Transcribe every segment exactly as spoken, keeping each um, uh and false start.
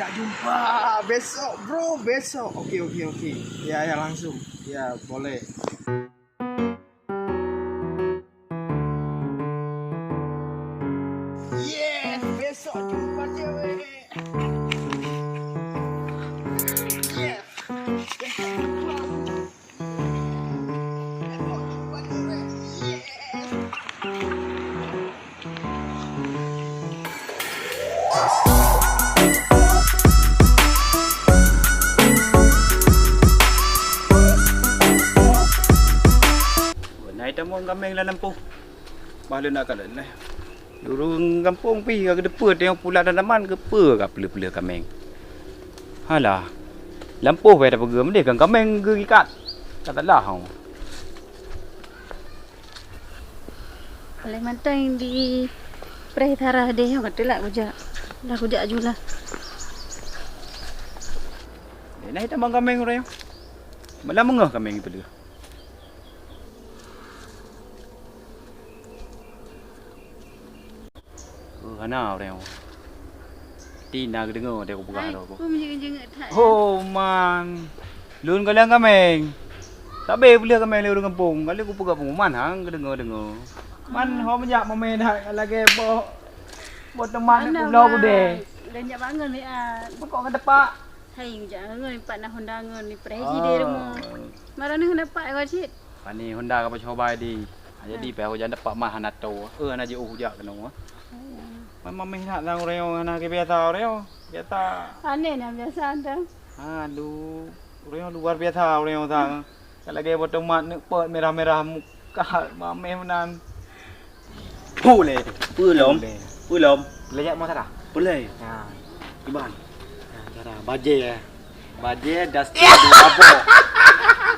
Tak jumpa besok, bro, besok. Oke, oke, oke. Ya, ya, langsung. Ya, boleh. Yes, besok jumpa cewek. Yes, besok jumpa. Na itamong kaméng lam lampôh. Bah lôn na kalon lé. Ureuëng gampông pih ka geuteupeue teungoh pula tanaman keupeue ka peuleueh-peuleueh kaméng. Halah, lampôh bèk tapeugöm deh, kan kaméng geuikat. Ka salah hong. Aléh mantong di preh Sarah deh, nyoe ka teulak kujak. Dah kujak aju lah. Deh, na itamong kaméng ureuëng nyoe. Malam meungoh kaméng peuleueh. Oh, hana ureuëng. Ti na geudeungoe teuh kupeugah lom. Hai, peue meunyeuk-nyeuk that, ya? Oh, man. Lôn kalon kaméng. Sabe peuleueh kaméng lé ureuëng gampông. Kali kupeugah pengumuman hang geudeungoe-deungoe. Man, ho meujak mamé that lagèe boh, boh teumat neuk peubloe kudèe. Lôn jak bangon miat. Pokok ka tepak. Hai, jak ngon pat na honda ngon ni preh di rumoh. Mara neuh na pat ngon cit. Pani honda ka peucoba di. Ha, jadi pih hujan tepak mah hana to. Eh, hana jiôh jak keunoe. Memang mih nak sang ureung hana ke biasa ureung. Biasa. Aneh na biasa dah. Aduh, ureung luar biasa ureung sang. Kalau lagi botomat neuk pot merah-merah muka mameh meunan. Pu lé tu. Pu lom. Pu lé. Pu lom. Lé jak masa dah? Pu lé. Ha. Kiban. Ha, cara bajé ya. Bajé dustin dua boh.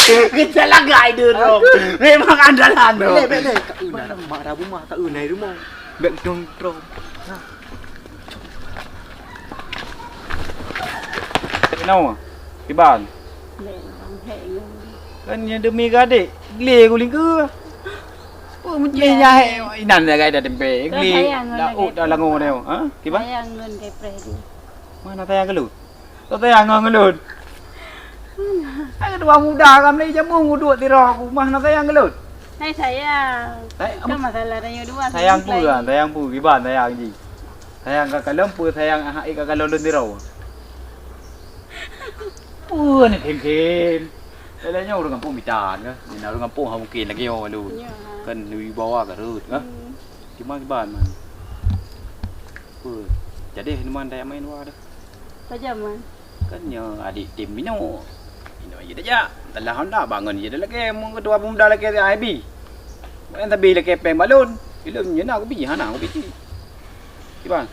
Kita lagak idun tu. Memang andalan tu. Bele, bele. Kak Una nak mak dah rumah, Kak Una di rumah. Bek dong trom. Kenapa? Kiban. Bek orang hek. Kan yang demi gadek, geli aku lingka. Oh, mungkin nyahek inan dah gaya dah tempe. Geli. Dah ut dah lango dia. Ha? Kiban? Sayang ngon ke preh dia. Mana sayang ke lu? Tau sayang ngon lôn. Hai dua muda ka meulai jameun uduk tiroe aku, mah na sayang keu lôn. Hai sayang. Hai, kan masalah tanyoe dua. Sayang peue kan? Sayang peue? Kiban sayang jih. Sayang ka kalon peue sayang ahai ka kalon lôn tiroe. Peue ni khem-khem. Lagèe nyoe ureueng gampông mita kan. Ni ureueng gampông ha mungken lagèe nyoe lôn. Kan wibawa ka rhot kan. Cuma kiban man. Peue? Jadi ni man daya main wa dah. Pajan man? Kan nyoe adik tim Mino. Mino je dah jak. Telah honda bangun je dah lagi. Mun ketua pemuda lagi si Aibi. Bukan tapi lagi peng balon. Ilum je nak aku biji, hana aku biji. Kiban?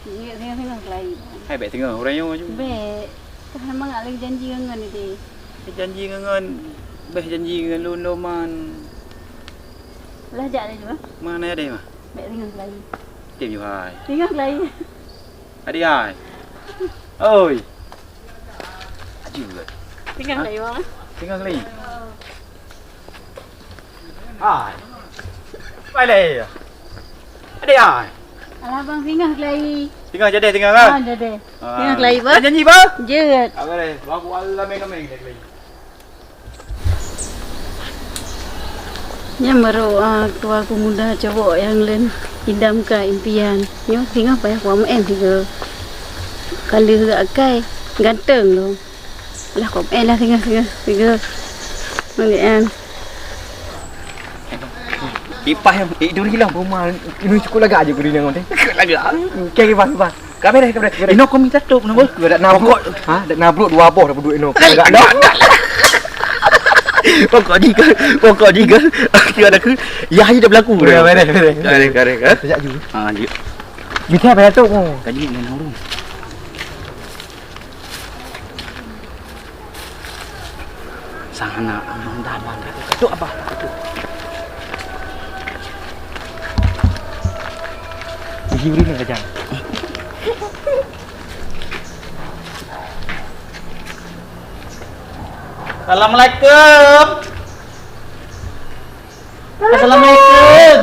Ingat tengah-tengah kelai. Hai bek tengah orang nyoe je. Bek. Kan memang ada janji ngon ni deh. Janji ngon, beh janji ngon lôn lom man. Lah jak dah juga. Mana ada mah? Bek tengah kelai. Tim ju hai. Tengah kelai. Adik hai. Oi. Aju ke? Tengah kelai bang. Tengah kelai. Hai. Pai leh. Adik hai. Alah bang tengah kelai. Tengah jadi tengah kan? Ah jadi. Tengah kelai bang. Janji bang? Jeuet. Apa deh? Bang buat ramai-ramai kelai. Nyan baru, ah, ketua pemuda cowok nyang lôn idamkan impian. Nyoe singoh payah kuameu'en sigoe. Ka lheueh akai, ganteng lom. Lah kuameu'en lah singoh, singoh, singoh. Meu'en. Ipah yang, eh, duri lah, rumah, ini cukup lagak aja gurina ngon teh. Lagak. Oke, kiban, kiban. Kamera, kamera, kamera. Inoe kau minta top nama? Dak na brok. Ha, dak na brok dua boh dah beduk inoe. Dak, dak, dak. Pokok ni kan, pokok ni kan. Aku ada ke, ya, ya dah berlaku. Kamera, kamera. Kamera, kamera. Sejak dulu. Ha, dia. Bisa bayar tu. Tadi ni nak urus. Sang anak, abang dah, abang dah. Ketuk, abang, ketuk. Isi urus ni, kacang. Assalamualaikum. Assalamualaikum.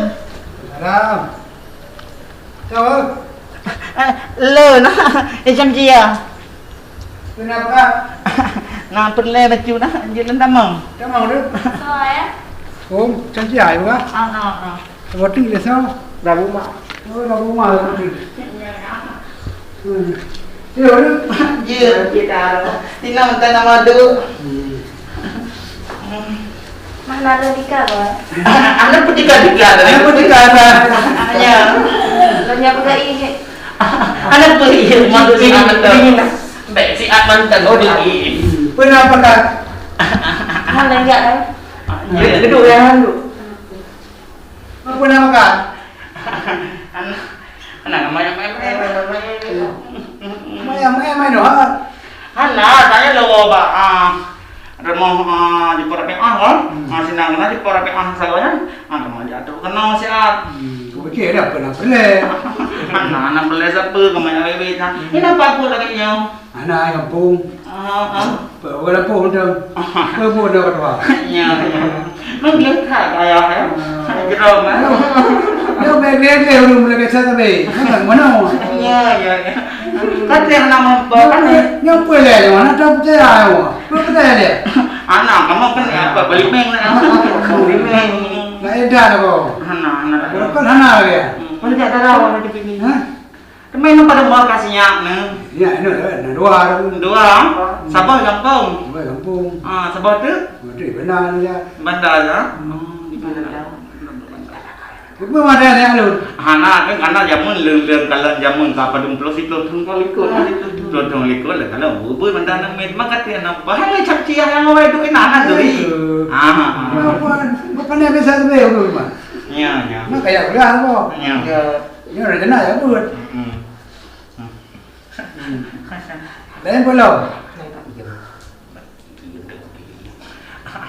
Salam. Siapa? Eh, lo, nah, eh, jam dia. Kenapa? Na peureulèe bacut na, jeuet lôn tamong. Tamong tu. Soe, ya? Oh, cantik ai buka. Ah, ah, ah. Roti biasa. Dah rumah. Oh, dah rumah roti. Hmm. Ya, ya. Ya, kita. Tina minta nama tu. Hmm. Mana ada tika, Bang? Anak pun tika, tika. Anak pun tika, Bang. Ya. Lo nya peugah ih. Anak pun ih, maksud si anak tu. Baik, si anak tu. Oh, dia. Pernah pekat. Mana enggak, kan? Ya, gedung ya, dulu. Apa nama kak? Anak, anak, mayang, mayang, mayang. Mayang, mayang, mayang, ha? Hana, saya lo ba, ah, rumoh, ah, di Perapiah, kan? Hmm. Ah, sinan kena di Perapiah, saya, kan? Ah, kamu jatuh kena siat. Hmm, aku fikir ada apa nak pelai. Hana, nak pelai siapa? Kamu yang bebek, kan? Hmm. Ini apa aku lagi, ya? Anak ai gampông. Ah, ah. Pe-, orang gampông tu. Pe buet dah ketua. Ya, ya. Memang tak kaya, ya. Ah. Geram, eh. Dia main dia dia belum lagi saya tapi. Kan mana? Ya, ya, ya. Kan dia nama apa, kan? Nyampe le, mana tahu percaya ya. Percaya dia. Anak, kamu kan apa? Balik main lah. Balik main. Nak edan aku. Anak, anak. Bukan anak dia. Hmm. Mana tak tahu orang macam ini. Hah? Teuma nyoe padum boh ka sinyak nyoe? Sinyak nyoe, na dua tu. Dua? Hmm. Saboh gampông? Saboh gampông. Ah, saboh tu? Saboh tu di Banda tu, ya. Banda, ya? Hmm. Hmm, di Banda. Cuma ada sinyak lôn. Hana, kan, karena jameun lôn, lôn, kalau jameun ka padum ploh siplôh thôn ka likot. Ah, itu. Ploh thôn likot lah, kalau bubui Banda nang mit, maka tiada nampak. Hai, cap ciah yang awai duit nah, nah, duit. Itu. Ah, ah, ah. Apa? Bukan yang biasa tu, ya, bukan? Ya, ya. Nak kaya kuliah apa? Ya. Ya. Nyoe rencana ya buet. Hmm. Hmm. Lain belum.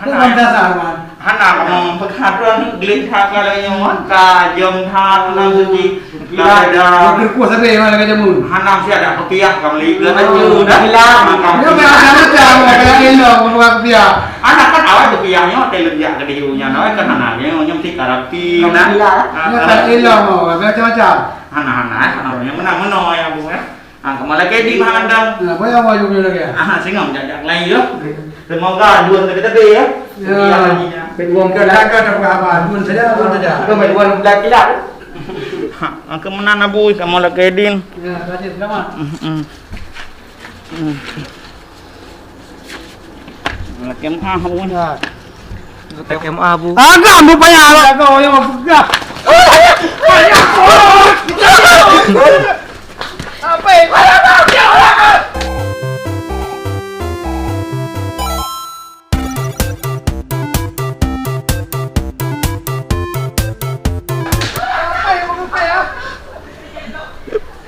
Bukan dasar, man. Hana kamoe peukatrôn gleh that ka lagèe nyoe, man. Ka jom that lam suci. Ka ada. Bukan kuah sabe, man, lagèe jameun. Hana mesti ada pepiah ka meuli. Dah tahu dah. Dia macam-macam, ada elok, bukan pepiah. Anak kan awak pepiah nyoe, teh leubiak ke diu nyan, kan hana, nyoe mesti karapi, nah. Dia kan elok, macam-macam. Hana, hana, eh, hana, yang menang menoe, ya, Bu, ya. Ah, kamu lagi di mana, Dang? Nah, apa yang awak juga lagi, ya? Ah, singoh jak-jak lain, ya. Semoga dua kita be, ya. Ya. Iya, iya. Betul. Kita akan dapat apa? Dua saja, dua saja. Kau main dua belas kilat. Ha, ah, kemenangan, Abu, kamu lagi, Din. Ya, terima kasih, selamat. Hmm, hmm. Hmm. Lakèe meu'ah, Bun. Ya. Lakèe meu'ah, Bu. Agam bu payah lah kau yang peugah. Apa?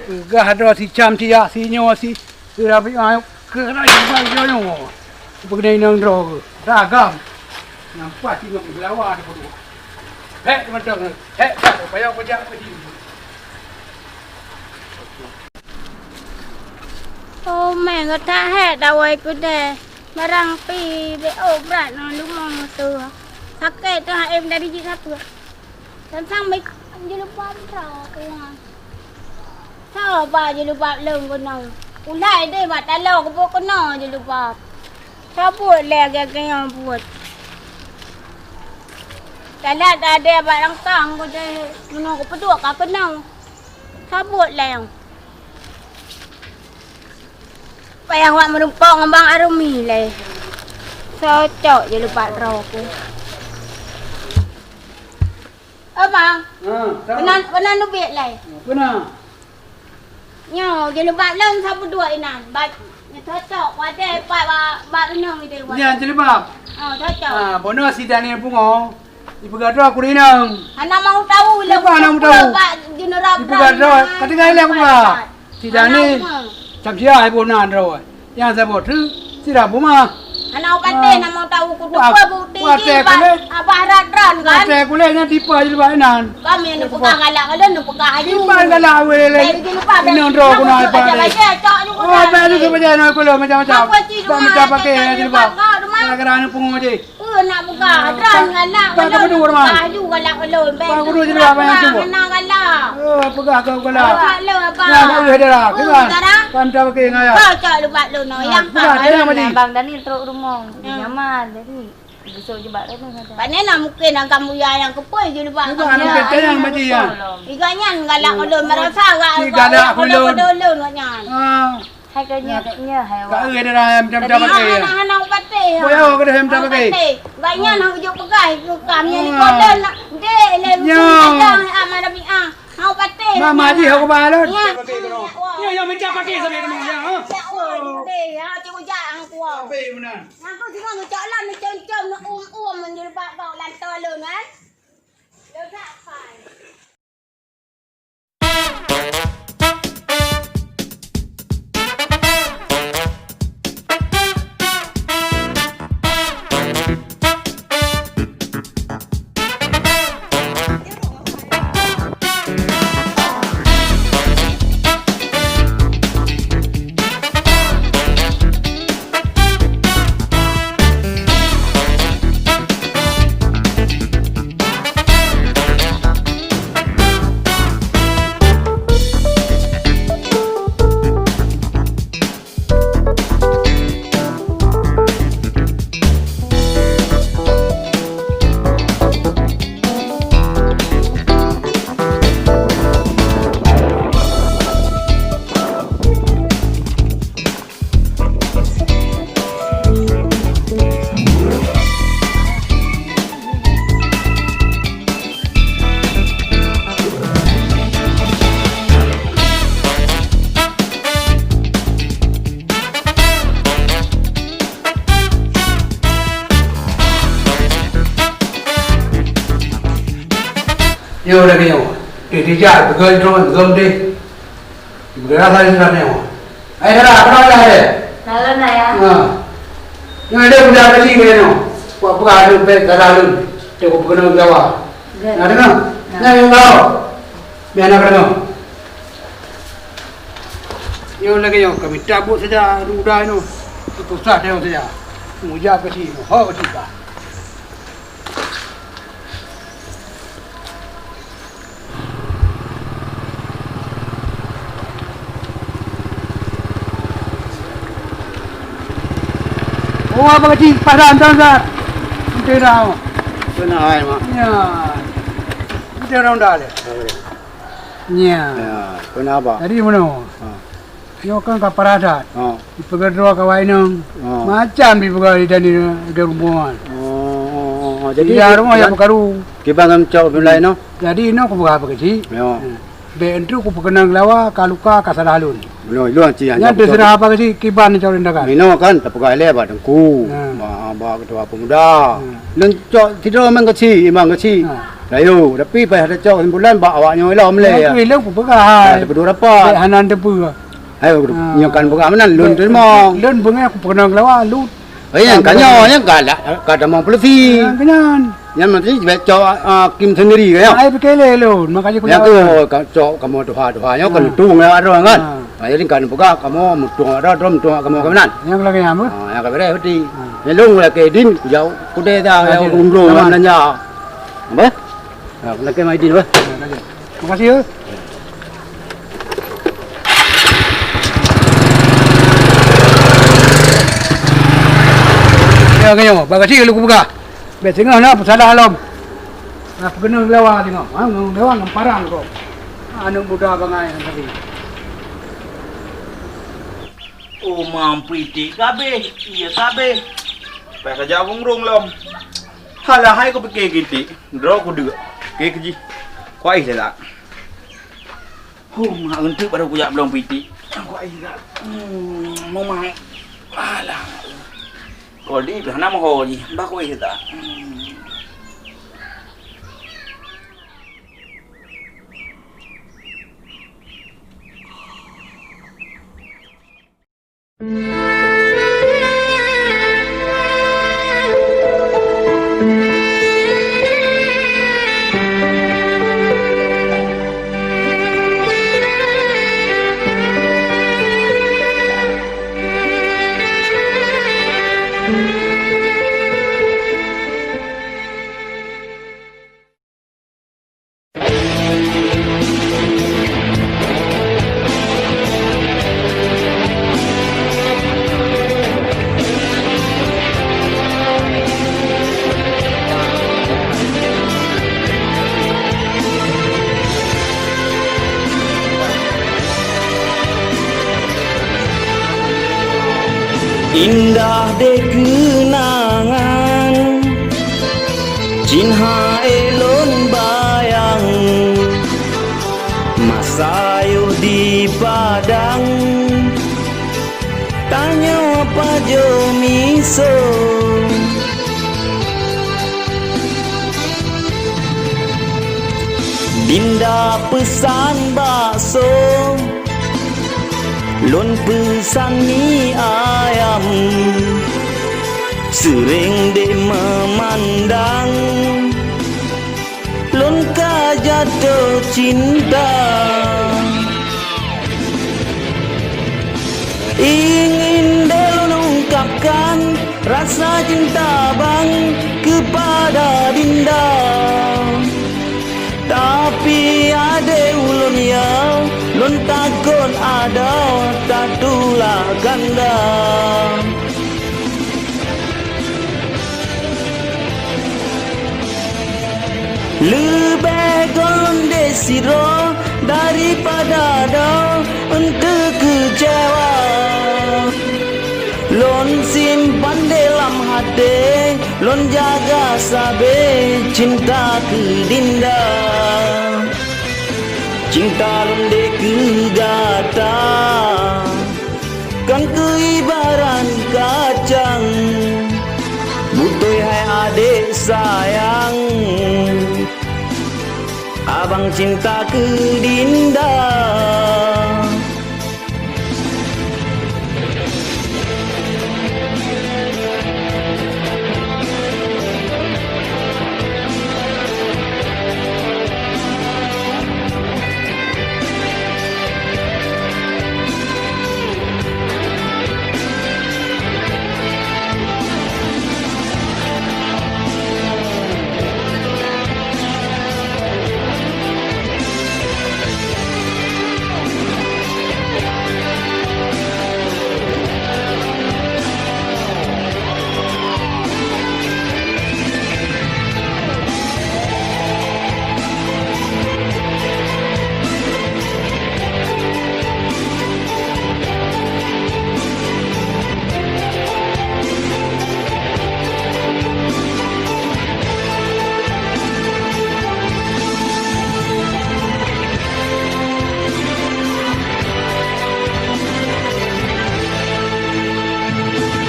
Peugah droe si Cam, si Yak, si nyoe, si, si Rabi, ah, keu rayeuk bak nyoe. Peugah inong droe keu ragam. Nampak si nyoe geulawa di peuduek. Hek mantong, hek, payah kujak ke sini. Oh, meng gata hek dawai keudeh. Barang pi be, oh, brat ngon lumong tu. Sakét tu, hai, dari jih satu. Sang-sang baik jilbab droe kuah. Soe ba jilbab lôn keunoe? Ulai deh bak taloe kupeue keunoe jilbab. Soe buet lé lagèe nyoe buet? Talat adé bak rangkang ku deh, meunoe kupeuduek ka keunoe. Soe buet lé nyang? Payah wak meurumpok ngon Bang Arumi lé. Soe cok jilbab droe ku. Oh, Bang. Ha, sama. Peunan, peunan ubit lé. Peunan. Nyoe, jilbab lôn sapeue dua inan. Ba, nyoe cocok, wadée pat ba, ba inong ideh wadée. Nyan jilbab. Oh, cocok. Ha, bonoe si Daniel Pungo. Ipeugah droe keu inong. Hana mau tahu lé. Apa hana mau tahu? Bak jeuneurab ipeugah droe. Ka tinggai lé apa? Tidak ni. Macam sia ibu nan droe. Nyang saboh tu sira buma. Hana ukat teh nama tahu kutu. Wah, bukti wah, teh kulit. Abah rat ran kan. Teh kulit nya tipa je lebat nan. Kami ni pegang galak kalian ni pegang aju. Tipa galak weh le. Inong droe kuna apa ni? Oh, baru tu baca nak kulo macam-macam. Apa cik? Macam pakai je lebat. Gara-gara ni pungo je. Nak peugah, droe galak ulôn. Peugah ju galak ulôn. Bèk peugah jilbab payah cuba. Hana galak. Oh, peugah keu galak. Galak lôn, Abang. Nah, tak boleh dah lah. Kan tak pakai ngaya. Kau cok lubak lôn, oh, yang peugah, tayang balik. Abang Dani trok rumoh. Nyaman, jadi besok jilbab lôn ada. Pane na mungkin agam buya nyang keupôi jilbab. Cuba aneuk tayang balik ya. Iga nyan galak ulôn, merasa galak ulôn, ulôn nyan. Ah. Hai ka nyoe, nyoe hai awak. Ka eu dah macam-macam pakai. Hana, hana patéh. Boya ka dah macam-macam pakai. Banyak nak ujuk peugah, ikut kami ni kodan nak dek le. Nyoe. Kadang amal Rabi'ah. Hau patéh. Mama ji hau kebal. Ya, ya, macam pakai sampai kena ya, ha? Ya, oh, deh, ya, cik ujak hang kuah. Sampai benar. Aku juga ngecok lan, ngecok-ngecok, nak um-um, menjulbab kau, lan tolong, kan? Lo tak, fine. Yo, lagèe nyoe. Teuh tijak, peugöt droe, peugöt deh. Peugöt rasa di sana nyoe. Hai, dara, kenapa dah ada? Lalu, Ayah. Ha. Nyoe ada budak kecil kaya nyoe. Buat peugah ada pek dara lun. Tengok peugah gawa. Nah, dengar. Nah, yang tahu. Biar nak dengar. Nyoe lagèe nyoe, kami tabut saja, duda nyoe. Susah tengok saja. Mujak kecil, ho kecil bah. Oh, apa kecil? Padan, padan, padan. Entah dah. Kena ai, Mak. Ya. Entah dah, dah. Nya. Ya, kenapa? Jadi meunoe. Ha. Nyoe kan ka paradat. Ha. Dipeugah droe ka wai nong. Ha. Macam dipeugah di dan di, di rumoh. Oh, oh, oh. Jadi di rumoh ya peukaru. Kiban ngon cok pun lain noh. Jadi inoe kupeugah apa kecil? Ya. Ha. Bèk entu kupeukeunong lawa ka luka ka salah lôn. Meunoe, lôn cit nyan teuseurah apa kecil kiban cok rindakan. Inoe kan tapeugah lé bak teungku. Ha. Bak, bak ketua pemuda. Ha. Lôn cok sidroe memang kecil, memang kecil. Ha. Rayeuk, tapi payah tacok kesimpulan bak awak nyoe ilom lé. Nyoe ilom kupeugah hai. Nah, teupeudua rapat. Bèk hana teupeue. Hai, nyoe kan peugah meunan, lôn teurimong. Lôn beungèh kupeugah ngon lawa, lôn. Hai, nyang ka nyoe, nyang ka, ka tamong polisi. Nyang keunan. Nyan meusti bèk cok, ah, kim sendiri ka nyoe. Hai, pike lé lôn, makajih ku. Nyang ka cok kamoe tuha-tuha nyoe kan tueng ya droe kan. Ha. Nah, jadi kan peugah kamoe meutueng droe, droe meutueng kamoe keunan. Nyang lagèe nyan, beuh? Ah, nyang ka beres berarti. Ha. Nyang lôn lagèe din, jauh kudé dah, jauh umroh belanja. Apa? Ha, kena ke Maidin, weh. Makasih, ya. Ya, kaya, bagasi kalau kupeugah. Bèk singoh na peusalah lom. Nah, peukeunong lawa singoh. Ha, ngon lawa ngon parang kok. Aneuk muda bangai tadi. Oh, mampu itik kabeh, iya kabeh. Payah saja ureueng lom. Halah hai kupike kitik, droe kudeuk. Oke, keujih. Kuaih lelak. Huh, mak eunteuk baru kujak bloe pitik. Kuaih lelak. Hmm, memang. Alah. Kodi pih hana moho jih, bah kuaih lelak. Hmm. Indah deh keunangan, cit han ék lôn bayang, masa yoh di Padang, tanyoe pajoh miseue. Dinda peusan bakso, lôn peusan mi ayam, seuréng deh meumandang, lôn ka jatoh cinta. Ingin deh lôn ungkapkan rasa cinta abang keupada Dinda. Tapi adék ulôn ya, lôn takot ada tatulak ganda. Leubeh gohlom deh sidroe daripada dua, eunteuk keucewa. Lôn simpan deh lam até, lôn jaga sabe cinta keu Dinda. Cinta lôn deh keu gata, kon keu ibarat kacang. Beutôi hai adék sayang, abang cinta keu Dinda.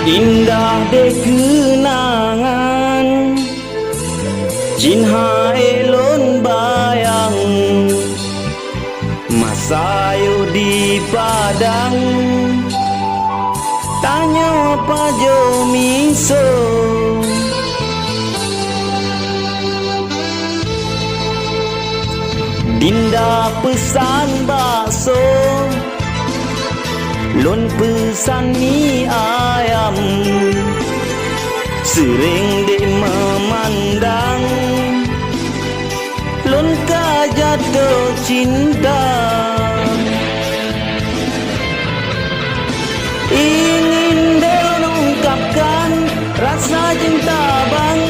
Indah deh keunangan, cit han ék lôn bayang, masa yoh di Padang, tanyoe pajoh miseue. Dinda peusan bakso, lôn peusan mi ayam, seuréng deh meumandang, lôn ka jatoh cinta. Ingin deh lôn ungkapkan rasa cinta abang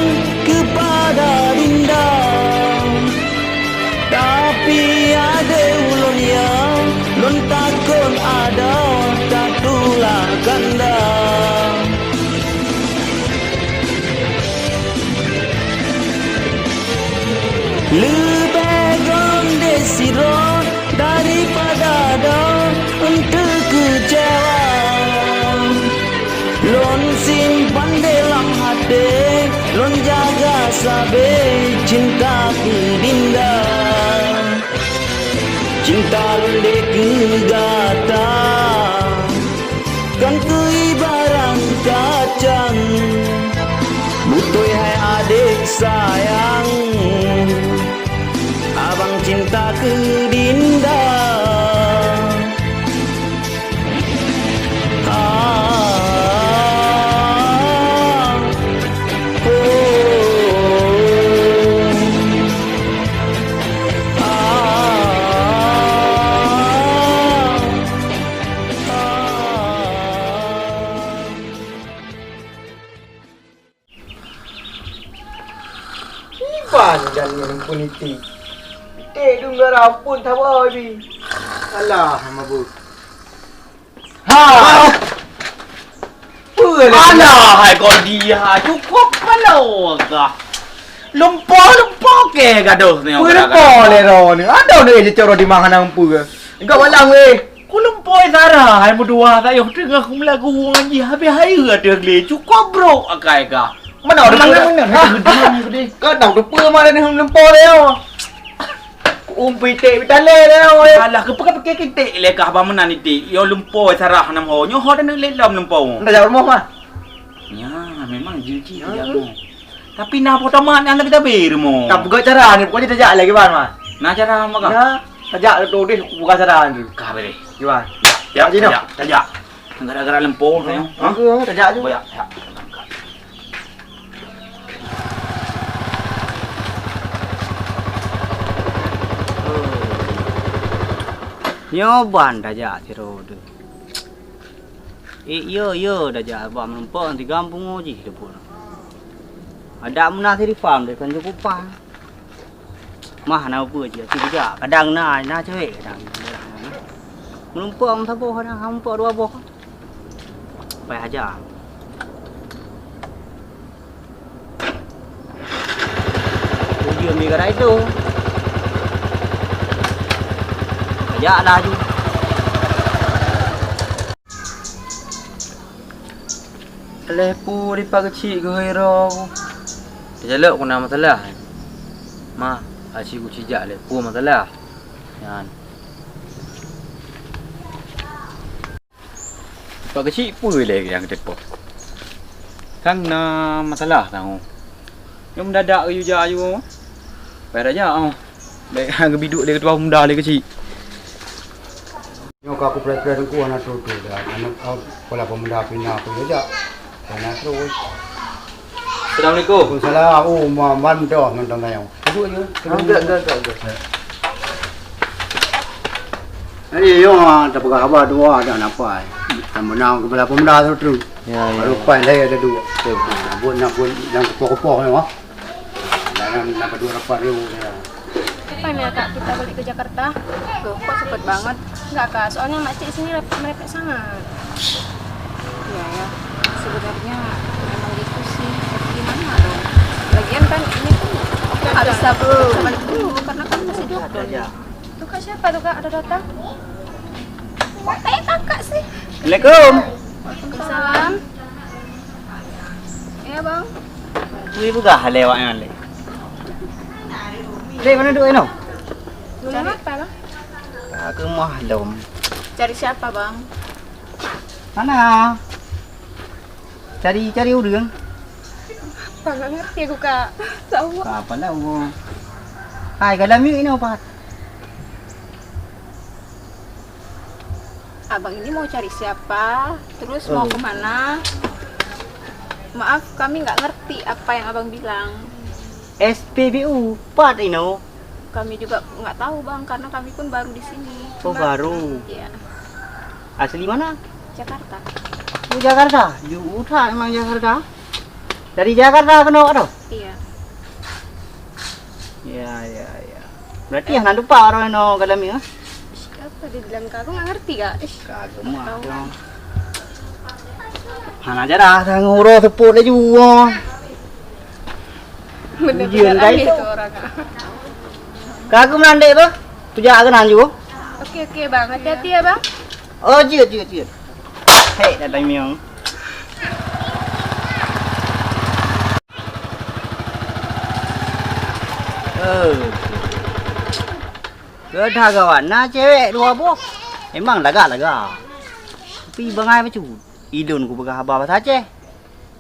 keupada Dinda. Tapi adék ulôn ya, lôn takot ada tatulak ganda. Leubeh gohlom deh sidroe daripada dua, eunteuk keucewa. Lôn simpan deh lam até, lôn jaga sabe cinta keu Dinda. Cinta lôn deh keu gata, kon keu ibarat kacang. Beutôi hai adék sayang, abang cinta keu Dinda. Ah, oh, ah, ah. Iban dan nyang pun iti. Dek dungga rapun tawa di. Alah, mabuk. Ha! Pu, Alah, hai kau dia, cukup paloe kah. Lumpoe, lumpoe ke gadoh ni. Peue lumpoe lé droe ni? Adoh ni je cok droe di mana umpeue. Enggak balang weh. Ku lumpoe Sarah hai meudua sayoh teungoh meulagu ngon jih habéh hayeue ateueh glé. Cukup brok akai kah. Mana ada mana mana. Kau dah lupa mana ni lumpoe lé. Umpi tek bitalé lé. Alah, keupeue ka pike kitek lé kah ba meunan itek. Yo lumpoe Sarah nam ho. Nyoe ho dan lé lom lumpoe. Ndak jak rumoh mah. Nya, memang jiji ya. Tapi na potomat nyang lagi tabe rumoh. Tak peugah cara ni, pokoknya tajak lagi ban mah. Na cara mah kah? Na, tajak tu deh buka cara tu. Kah beri. Gimana? Ya, tajak. Gara-gara lumpoe saya. Ha? Tajak tu. Boyak, ya. Nyoe ban tajak siro tu. Eh, yo, yo, tajak bak meureumpok di gampông jih depan. Ada muna siripam deh kan cukup pan. Mah na upeue jih, aci kujak. Kadang na, na cewek kadang. Meureumpok saboh kadang, meureumpok dua boh. Pai haja. Ujeuen mi kadai tu. Kajak laju. Leh pu di pak keuchik geuhôi ro. Tajalok ku na masalah. Ma, aci ku cijak leh pu masalah. Nyan. Pak keuchik peue lé nyang teupeue? Kan na masalah tangoh. Nyang mendadak geuyue jak aju. Payah jak oh. Baik geubiduk lé ketua pemuda lé keuchik. Nyoe ka kupreh-preh teungku hana tu-tu dah. Aneuk kepala pemuda pina aku jak. Hana terus. Assalamualaikum. Waalaikumsalam. Oh, ma-, man dah nonton tayang. Duduk je. Enggak, enggak, enggak, enggak. Jadi, yo, ah, tapeugah haba dua dah napa. Sama nang kepala pemuda tu tu. Ya, ya. Baru pai lahir ada dua. Betul, betul. Ah, buat nak buat yang kepoh-kepoh ni, wah. Dalam nak berdua rapat dia. Kapan ya, Kak, kita balik ke Jakarta? Loh, kok cepet banget? Enggak, Kak. Soalnya makcik sini rep-, merepet sangat. Iya, ya. Sebenarnya memang gitu sih. Tapi gimana dong? Lagian kan ini tuh aku harus sabar, sabar dulu karena kan masih jomblo nih. Tuh, Kak, siapa tuh, Kak? Ada datang? Kok kayak kakak sih? Assalamualaikum. Waalaikumsalam. Iya, Bang. Wih, peugah lé awak nyan lé. Lé, mana duit noh? Cari apa, Bang? Ka keumah lom. Cari siapa, Bang? Mana? Cari, cari ureueng. Apa, nggak ngerti aku, Kak. Tahu. Ka apa lah, ureueng. Hai, galam yuk ini obat. Abang ini mau cari siapa? Terus mau kemana? Maaf, kami nggak ngerti apa yang Abang bilang. S P B U, pat inoe? Kami juga nggak tahu, Bang, karena kami pun baru di sini. Oh, baru. Iya. Asli mana? Jakarta. Oh, Jakarta. Jauh that memang Jakarta. Dari Jakarta keunoe tu? Iya. Ya, ya, ya. Berarti hana lupa orang inoe galam ni, ah? Siapa dia bilang ke aku, nggak ngerti, Kak. Ish, kagum ah. Hana jarah dah ngurus seput laju. Bener-bener aneh tu orang, Kak. Kagum nandek tu. Tu jak keunan ju. Oke, oke, Bang. Hati-hati ya, Bang. Oh, jeuet, jeuet, jeuet. Hei, datang miong. Eh. Keudah gawat, na cewek dua boh. Emang lagak-lagak. Tapi bangai bacut. Idon kupeugah haba bahasa Aceh.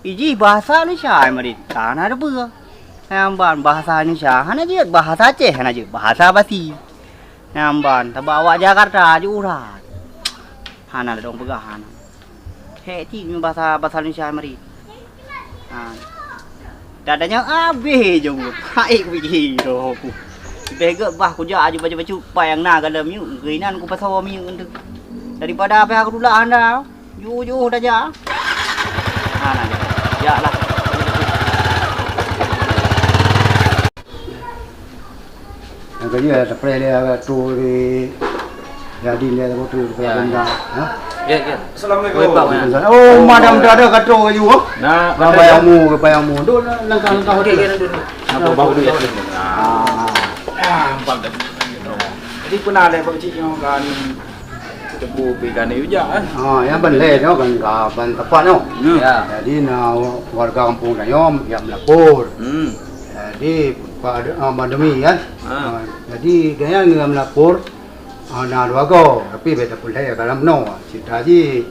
Ijih bahasa Indonesia ai marit. Hana teupeue. Nyang ban bahasa Indonesia hana jeuet, bahasa Aceh hana jeuet, bahasa basi. Nyang ban taba awak Jakarta jeuet urat. Hana ladong peugah hana. Hek cit nyoe bahasa, bahasa Indonesia ai marit. Ha. Dadanya abéh jong ku. Hai ku pike roh ku. Leubeh gét bah kujak aju bacut-bacut pai nyang na galam miyueb, keuinan kupasoe miyueb tu. Daripada abéh aku tulak hana. Jujur dah jak. Ha, nah, jak lah. Nyang keujeuet, tapreh lé tu di jadi lé tu, tu, tu, ya, benda, ya. Ha? Ya, ya. Assalamualaikum. Waalaikumsalam. Oh, madam dah ada kata laju, oh. Nah, Bayang mu, ke bayang mu. Duduk, langkah-langkah. Okey, okey, duduk, duduk. Apa bau dia? Ah. Ah, empat dah. Jadi pernah ada Pak Cik nyoe kan tebu pi kan yu jak, eh? Ah, yang ban lé nyoe kan ka ban tepat nyoe. Hmm. Ya. Jadi na warga kampung tanyoe yang melapor. Hmm. Jadi pada, ah, pandemi kan. Ah. Ah, jadi gaya ngan melapor. Ah, na dua go, tapi beda pun lé dalam no. Cerita ji.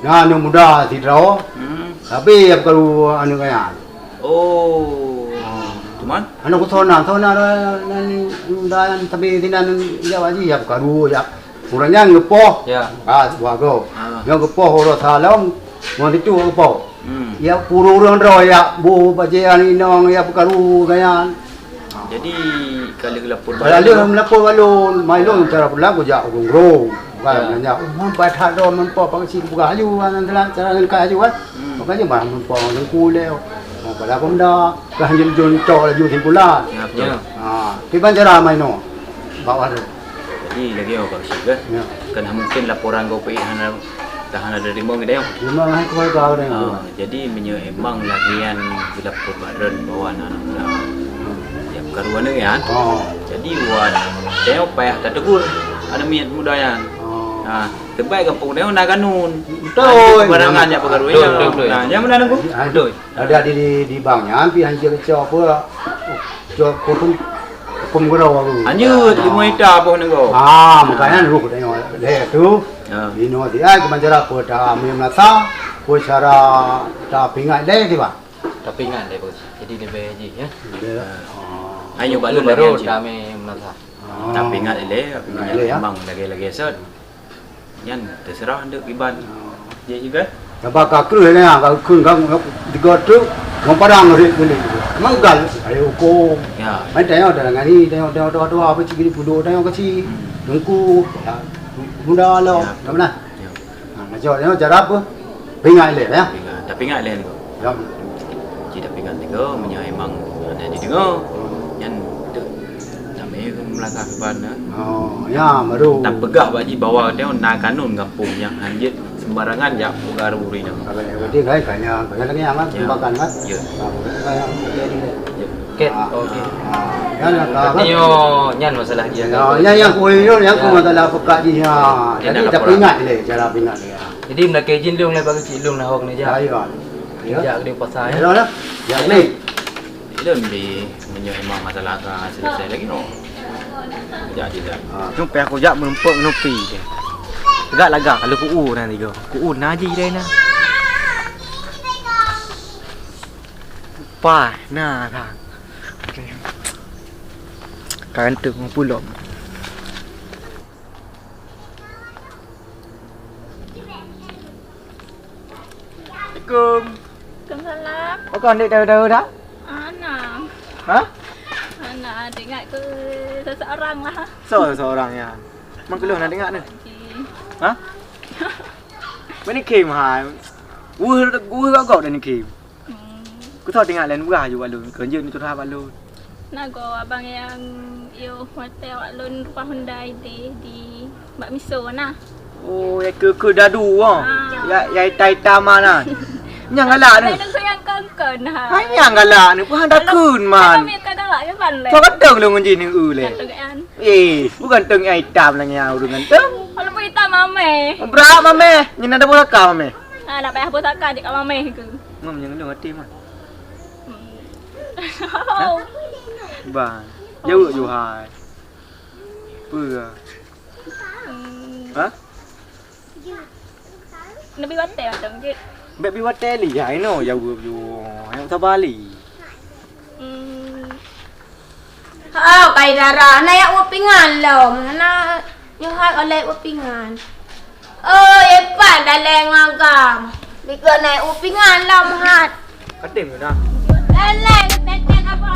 Na aneuk muda sidroe. Hmm. Tapi ya perlu aneuk gaya. Oh. Cuman? Aneuk sona, sona nan muda yang tapi sinan ya waji ya perlu ya. Urang nyan geupoh. Ya. Ah, dua go. Ah. Nyoe geupoh uroe salong, ngon situ geupoh. Hmm. Ya puru urang droe ya bu bajée inong ya perlu gaya. Jadi, ka lheueh geulapor bak lôn? Ka lheueh geulapor bak lôn, mai lôn cara pulang kujak ureueng-ureueng. Bukan nanya, "Oh, man, pai that droe, man, po, pakon cit kupeugah laju, nyan, cara nyan ka laju, kan?" Hmm. Makanya barang man, po, teungku lé. Oh, padahai pemuda, ka hanjeuet jeuet cok laju simpulan. Ya, betul. Ha, kiban cara mai nyoe? Bak warung. Jadi, lagèe nyoe, Pak Syik, kan? Ya. Kan mungkin laporan gob pih hana, dah hana teurimong, gitu, ya? Teurimong, hai keluarga, gitu, ya. Ah, jadi, meunyoe emang lagèe nyan geulapor bak droen bahwa na aneuk muda, ya, peukaru aneuk nyan. Oh. Jadi, wan, tanyoe payah tategur aneuk miet muda nyan. Oh. Ha, teubai gampông tanyoe na kanun. Betul. Sembarangan nyan peukaru nyan. Betul, betul, betul. Nah, nyan meunan, Teungku? Betul. Ada di, di, di bank nyan, pih hanjeuet cok apa, cok hukum, hukum gurau aku. Hanjeuet, lima ita apa negara. Ah, makanya dulu kita tengok leh tu. Ya. Di Nor Siai, ke cara apa, dah ambil melasa, apa cara dah pingat leh, tiba. Dah pingat leh, Bos. Jadi, lebih haji, ya. Lebih, ah. Ayo, baru, baru dah ambil melasa. Ah. Dah pingat leh, pingat leh, ya. Memang lagi-lagi set. Nyan teuseurah deuek kiban. Jih juga. Saba ka kreueh nyan, ka kheun ka tiga truk, ngon padang rhot geuliek. Manggal, ayo huköm. Ya. Mai tanyoe dah ngani, tanyoe, tanyoe, tanyoe, tanyoe, apa cit geuliek peuduek, tanyoe ka cit. Hmm. Teungku, ya, muda lom, ya, ka meunan. Ya. Ha, ngajar tanyoe cara apa? Pingat ilèe, ya. Pingat, tapi ingat ilèe ni. Ya. Cit tapi ingat tiga, meunyoe emang ada didengar. Hmm. Nyan tu. Tapi meulangkah kiban, eh. Oh, ya, baru. Tapeugah bak jih bahwa tanyoe na kanun gampông nyang hanjeuet sembarangan jak peukaru ureueng inong. Berarti kan, kanya, kanya lagi aman, ya, tembakan, kan? Ya. Ah, kaya, kaya ni. Ya. Oke, ah, oke. Ah, ya, ya, berarti ah, nyoe nyan masalah dia, ya, kan? Ya, yang kuih tu, yang, ya, ku masalah pekat dia. Ya. Jadi, dia tak laporan. Ingat dia, cara ingat dia. Jadi, meulakèe jih lôn lé bak keuchik lôn lah hok ni, jak. Ya, ya. Ya. Jak di pasar, ya. Ya, ya. Ya, ni. Ilôn di meunyoe emang masalah ka selesai lagi, no. Jadi dah. Ha, tu payah kujak meureumpok ngon pi deh. Tegak lagak, kalau ku-u na tiga. Ku-u na ji deh na. Pah, na, na. Kan tu, pulom. Assalamualaikum. Waalaikumsalam. Oh, kau ndek tahu-tahu dah? Ana. Hah? Ana, dengar ke seseorang lah. So, seseorang ya. Mang keluh nak dengar ni. Okey. Hah? Mana Kim hai? Wah, wah gagau dah ni Kim. Hmm. Kutho teuingat lé neupeugah ju bak lôn, keu jeuet neucurhat bak lôn. Na goe abang nyang yoh watèe awak lôn reubah Honda idéh di bak miso na. Oh, ya keu, keu dadu, oh. Ah. Ya, ya ita-ita ma na. Nyang galak ni. Lain tu nyang kon-kon, ha. Hai nyang galak ni, peue hana takheun man. Kalau miet ka galak, ya ban lé. Kau kata lôn ngon jih ni, eu lé. Kata kan. Eh, bukan teng nyang itam lagèe nyan ureueng ganteng. Walaupun itam mamèh. Brat mamèh, nyan ada pusaka mamèh. Ah, nak payah pusaka cit kat mamèh ke? Ngom nyang lôn até mah. Hmm. Hah? Bang, jaweueb ju hai. Peue? Hmm. Hah? Neubi watèe mantong jeuet. Bèk bi watèe lé, ya inoe jaweueb ju. Nyang saba lé. Hmm. Oh, kai dara, na yak ueh pingan lom. Na nyoe hai oleh ueh pingan. Oh, epat dalai ngagam. Biko na yak ueh pingan lom hat. Katem dah. Dalai lepetan apa?